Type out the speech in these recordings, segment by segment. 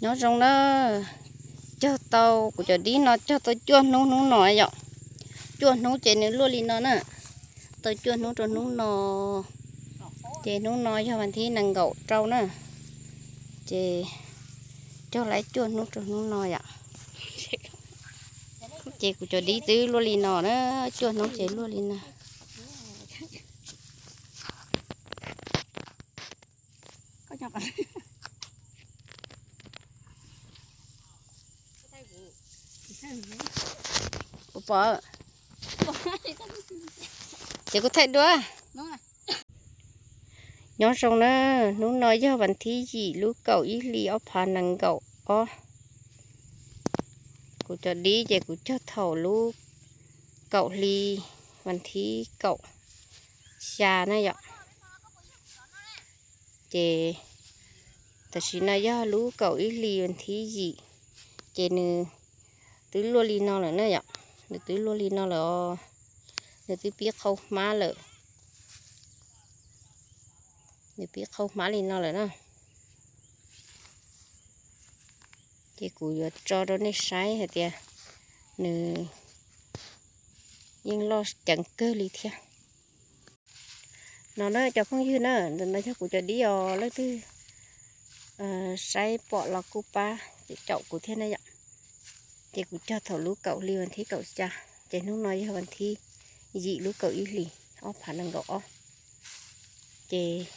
Nyob zoo na, cog tau kuv cov dib no cog tau cuaj hnub, hnub no yom. Cuaj hnub ces nws luaj li no na. Tau cuaj hnub rau hnub no. Ces hnub no yog vas thib nees nkaum rau na. Ces cog lawm cuaj hnub rau hnub no yom. Ces kuv cov dib twb luaj li no na, cuaj hnub ces luaj li no. Ces kuv thaij dua. Nyob zoo na, hnub no yog vas thib yim lub kaum ib hlis ob phav nees nkaum ob. Kuv cov dib ces kuv cog thaum lub kaum hli vas thib kaum xya na yom. Ces tam sim no yog lub kaum ib hli vas thib yim, ces nws twb luaj li no lawm na yom. Nws twb luaj li no lawm os. Nws twb pib qhau hmab lawm. Nws pib qhau hmab li no lawm na. Ces kuv yuav tso rau nej saib hais tias nws yeej loj ceev kawg li thiab. No na cov phooj ywg na, ntawm no yog kuv cov dib os, leej twg saib pom los kuj pab caum kuv thiab na yom. Ces kuv cog thaum lub kaum hli vas thib kaum xya, ces hnub no yog vas thib yim lub kaum ib hlis ob phav nees nkaum ob. Ces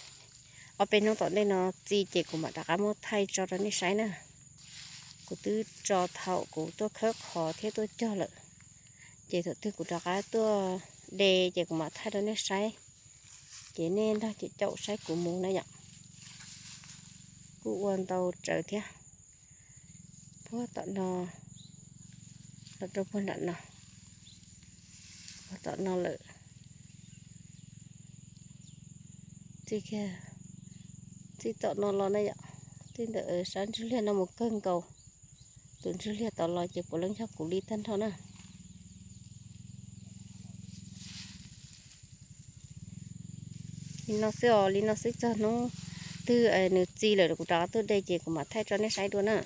ob peb hnub tom ntej no txi ces kuv mam rov qab muab thaij tso rau nej saib na. Kuv twb tso thaum kuv tuaj khawb qhov thiab tuaj cog lawm. Ces thaum twg kuv rov qab tuaj de ces kuv mam thaij rau nej saib. Ces nej nrog caum caum saib kuv mus na yom. Kuj ua ntau tsawv thiab. Puag tom no los rau puag nram no, puag tom no lawm. Txij kiag, txij tom no los na yom, txij ntawm sab ntsuj liag no mus kawg nkaus. Tus ntsuj liag tom los ces puav leej yog kuv li tag nrho na. Li no xwb os, li no xwb, txog hnub twg nws txi lawm kuv rov qab tuaj de ces kuv mam thaij tso nej saib dua na.